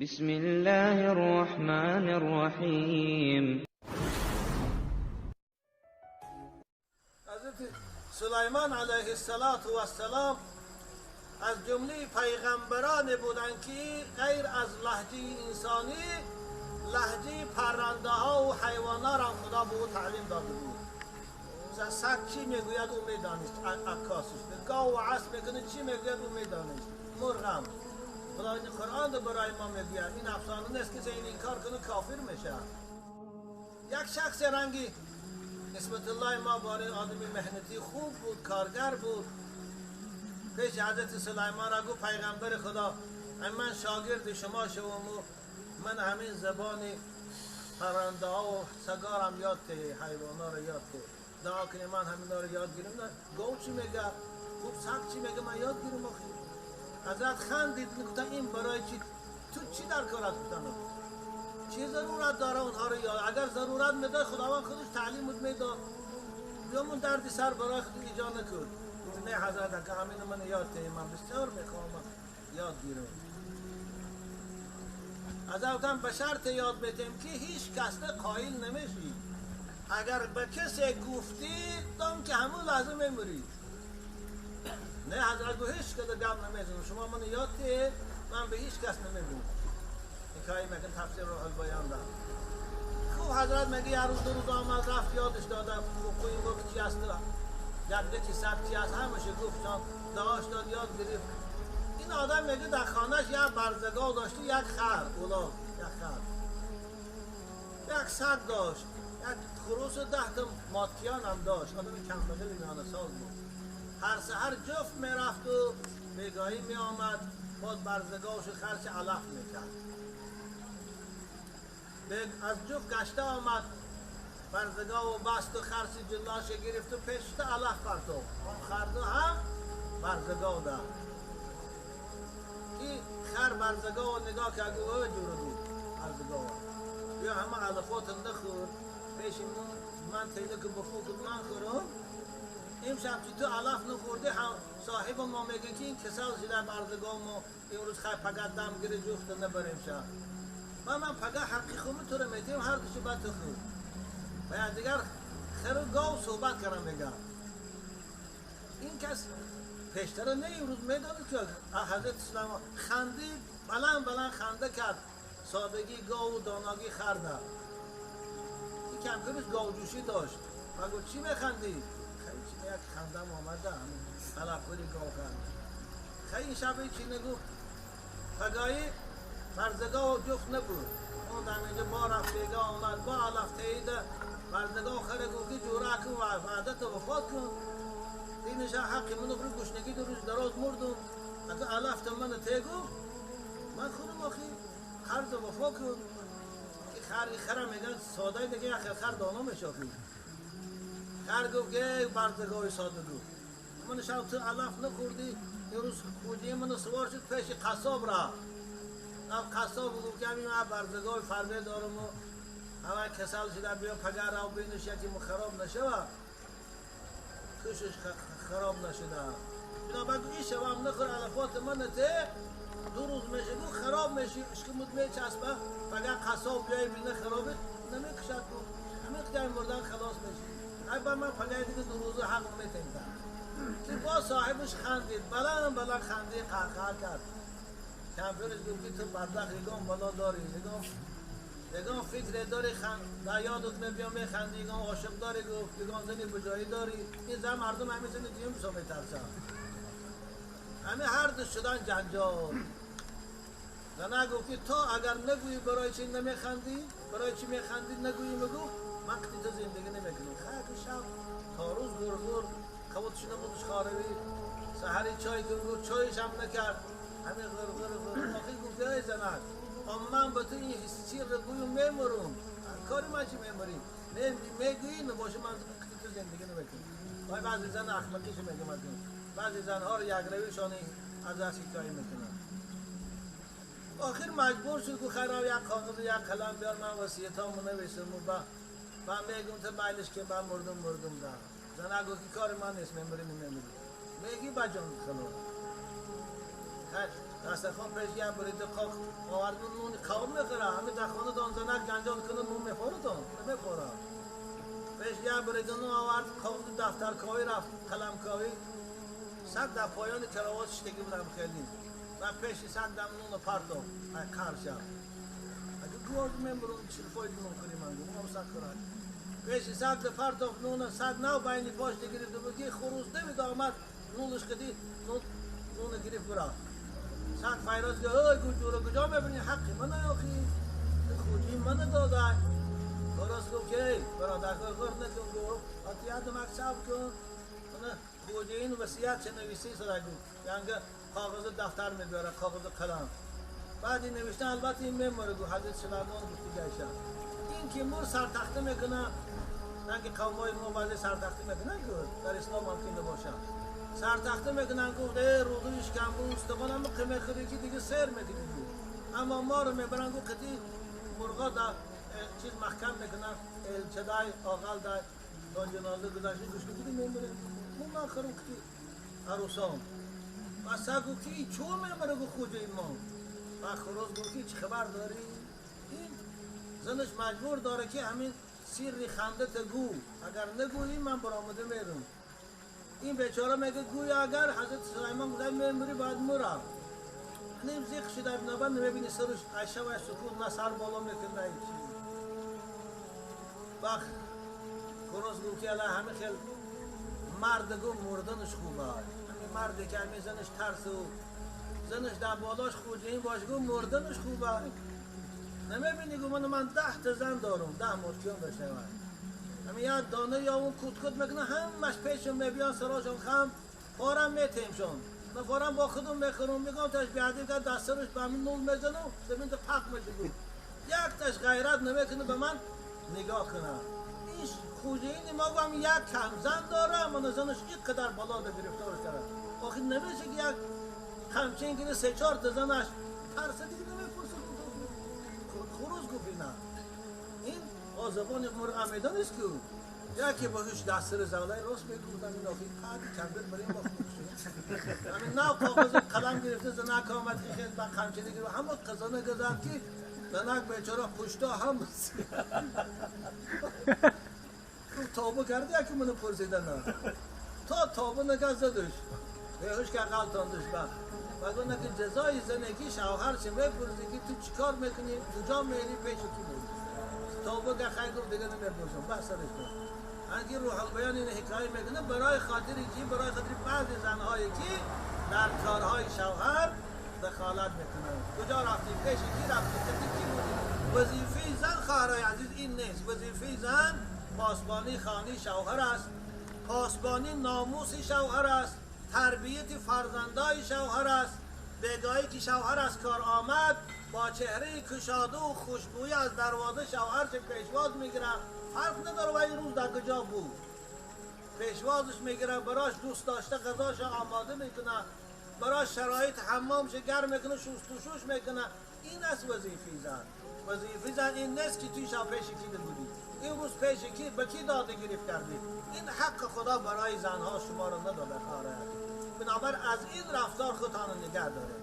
بسم الله الرحمن الرحیم. حضرت سلیمان علیه السلام از جمله پیغمبران بودند که غیر از لهجه انسانی لهجه پرنده ها و حیوانات را خدا به او تعلیم داده بود. مثلا سگ چی میگوید او میدانست، عکاسش گاو و اسب میکنه چی میگوید او میدانست، مرغ هم خدا این قرآن رو برای ما میگوید. این افسانه نیست که این کار کنه کافر میشه. یک شخص رنگی نسبت الله ما باره آدمی مهنتی خوب بود، کارگر بود، پیش حضرت سلیمان را گفت پیغمبر خدا من شاگرد شما شوم و من همین زبان پرنده ها و سگارم یاد ته، حیوان ها رو یاد ته، دعا کنی من همین رو یاد گیرم. نه گاو چی میگه، خوب سگ چی میگه، من یاد گیرم. آخه حضرت خندید، گفتن این برای چی، تو چی در کارت؟ گفتن چی ضرورت داره اونها رو یاد؟ اگر ضرورت میداد خداوند خودش تعلیم میداد، بیامون دردی سر برای خود ایجاد نکرد. نه حضرت که همین من یاد ته، من بسیار میخوام یاد گیرم. حضرت به شرط یاد میتیم که هیچ کس قائل نمیشی، اگر به کسی گفتی دام که همون لحظه میموری. نه حضرت گفت هیچ کس گپ نمیزنم، شما من یاد ته، من به هیچ کس نمیگم. حکایه میگن تفسیر روح البیان دارم. خوب حضرت میگه یه روز دو روز آمد رفت یادش دادم کوی مرغ چی هست، جده چی، سگ چی هست، همشه گفت، دعاش داد یاد گرفت. این آدم میگه در خانهش یک برزگاه داشت، یک خر اولاغ، یک خر، یک سگ داشت، یک خروس و 10 تا ماتکیان هم داشت. آدم کمبغل میانه سال بود. هر سحر جفت میرفت و بیگاهی میآمد، باز برزگاهش خرچ علف میکرد. از جفت گشته آمد برزگاه و بست و خرچ جلاش گرفت و پشت علف پرتو آن خرده هم برزگاه ده. این خر برزگاه و نگاه که اگه او جوره بود برزگاه بیا همه علفات نخور پیش من تیده که بخور که من خورم. امشب که تو علف نخورده هم صاحب ما میگه که این کسل شده برزگاه ما امروز خیر پگه دم گیره جفت نبره امشب و من پگه حقی خوبی تو رو میتیم هر دوشو باید تو خور. و دیگر خر و گاو صحبت کردم. میگه این کس پیشتر نه امروز میداند که حضرت سلیمان خندید، بلند بلند خنده کرد، سادگی گاو و داناگی خرده. این کمکرش گاو جوشی داشت و گفت چی میخندی؟ خیلی چی یک خندم آمده همین علفخوری گاو کرد. خیلی این شب چی نگفت. پگاهی برزگاه و جفت نبود، اون در اینجا با رفت بیگاه آمد با علف تایید برزگاه خره گفت که جوره کن و وعدت وفات کن. این حقی منو برو گشنگی دو روز دراز مردم، اگه علفت منو تی گفت من خودم آخی قرض وفا کن. که خر خره میگن ساده دیگه، اخر خر دانا میشه. خر گفت که برزگاه ساده گفت من شب تو علف نخوردی، یه روز خوجه منو سوار شد پیش قصاب را. قصاب گفت که همین من برزگاه فرده دارم و همه کسل شده، بیا پگر را بینش یکی خراب نشه و کشش خراب نشده. بنابراین این شب هم نخور علفات من ته، دو روز میشه گفت خراب میشه، اشکمت میچسبه، فقط قصاب بیای بینه خرابه نمیکشد گفت همین که مردن خلاص میشه. ای با من پگه دیگه دو روزه حق میتیم. که با صاحبش خندید، بلند بلند خندید، قهقه کرد. کمپرش گفت که تو بدبخت یگان بالا داری، یگان فکر داری، در یادت میبیا میخندی، یگان عاشق داری، گفت یگان زنی بجایی داری. این زن مردم همین زنی دیگه میسا میترسن، همه هر دو شدن جنجال. زنه گفت که تو اگر نگویی برای چی نمیخندی، برای چی میخندی نگویی، میگو من قطعی تو زندگی نمیکنم. خیلی شب تا روز گرگور کبوتش نمودش خاربی سحری چای که گفت چایش هم نکرد، همین غرغر غرغر. آخی گفت ای زنک من به تو این سیر رو گویم میمورم، کاری من چی میموری میگویی نباشه من تو زندگی نمیکنم. وای بعضی زن احمقیش میگم، بعضی زنها رو یک رویشان از دست حکایه میکنن. آخر مجبور شد که خیرا یک کاغذ یک قلم بیار من وصیتامو نویسم و من میگم تو میلش که من مردم مردم ده. زنک گفت که کار من نیست، میموری نمیموری میگی با جان خلاص. خیر دسترخوان پیش یه بریده قاق آوردن نون قوم میخوره همه در خانه دان زنک جنجال کنه نون میخوره دان نمیخوره پیش یه بریده نون آورد قاق دفتر کاوی رفت قلم کاوی سگ در پایان کراوات شتگی بودم خیلی و پیش سگ دم نون پرتو قرشه اگه گوز میبرم چه فایده نون کنی من گفتم اونم سگ خورد پیش سگ پرتو نون سگ نو بین پاش گرفته بود که خروس نمید آمد نونش کدی نون گرفت برا سگ فیروز گفت ای گوجورو کجا میبینی حقی من آخی خوجی من داده خروس گفت که برادر غر نکن گفت آتیاد مکسب کن خوجی این وصیت چه نویسی سره گفت یعنی کاغذ دفتر میبره کاغذ قلم بعد این نوشته البته این میموره گفت حضرت سلیمان گفت گیشه این که مر سرتخته میکنه نه که قومای ما بعضی سرتخته میکنن گفت در اسلام ممکن نباشه سرتخته میکنن گفت ای رودویش کم بود استقان هم قیمه خوری که دیگه سر میکنی گفت اما ما رو میبرن گفت قطعی مرغا در چیز محکم میکنن الچدای آقل دای تا جنازه گذاشته گوش که میمره من خرم که عروسام و سگ گفت که چون میمره گفت خوجه ما و خروس گفت که چه خبر داری؟ این زنش مجبور داره که همین سیر خنده تا گو اگر نگویی من برآمده میرم این بیچاره میگه گویا اگر حضرت سلیمان گفت میمری باید مرم نیم زیق شده بنابراین نمیبینی سرش عیشه و سکوت نه سر بالا میکنه نه هیچی وقت خروس گفت که همه خیلی مرد گفت مردنش خوبه همین مردی که همین زنش ترس و زنش در بالاش خوجه این باش گفت مردنش خوبه نمیبینی گفت من 10 تا زن دارم 10 مرکیان داشته همین یه دانه یا اون کت کت میکنه همش پیشم میبیان سراشون خم فارم میتیمشون من فارم با خودم میخورم میگم تاش بیادی که دست سرش به همین نول میزنم زمین تا پخ میشه گفت یک تاش غیرت نمیکنه به من نگاه کنه ایش خوجه این ما هم یک کم زن داره من زنش اینقدر بالا ده گرفتار کرد آخه نمیشه که یک همچین که 3-4 تا زنش ترسه دیگه نمیپرسه خروس گفت نه این آزبان مرغ میدانست که یکی با هوش دست سر زولای راست میگفتم این آخه قدی کمبر برای این باخت همین نو کاغذ قلم گرفته زنک آمد که خیلی با قمچینه گرفت همه قزانه گذرد که زنک بیچاره پشتا هم توبه کرده یکی منو پرسیده نه تا توبه نکرد زدش بهش که غلطاندش با و گفت که جزای زندگی شوهر چه میپرسی که تو چیکار میکنی کجا میری پیش کی میری توبه که خیر گفت دیگه نمیپرسم بس سرش کن انگی روح البیان این حکایه میکنه برای خاطر کی برای خاطر بعضی زنهایی که در کارهای شوهر دخالت میکنن کجا رفتی پیش کی رفتی کی بودی وظیفه زن خواهرای عزیز این نیست وظیفه زن پاسبانی خانه شوهر است پاسبانی ناموس شوهر است تربیت فرزندای شوهر است بگاهی که شوهر از کار آمد با چهره کشاده و خوشبویی از دروازه شوهر چه پیشواز میگیره فرق نداره و این روز در کجا بود پیشوازش میگیره براش دوست داشته غذاش آماده میکنه براش شرایط حمامش گرم میکنه شست و شوش میکنه این است وظیفه زن وظیفه زن این نیست که توی شب پیش کی بودی این روز پیش کی به کی داده گرفت کردی این حق خدا برای زنها شما را نداده خواهر بنابر از این رفتار خودتان نگه دارید.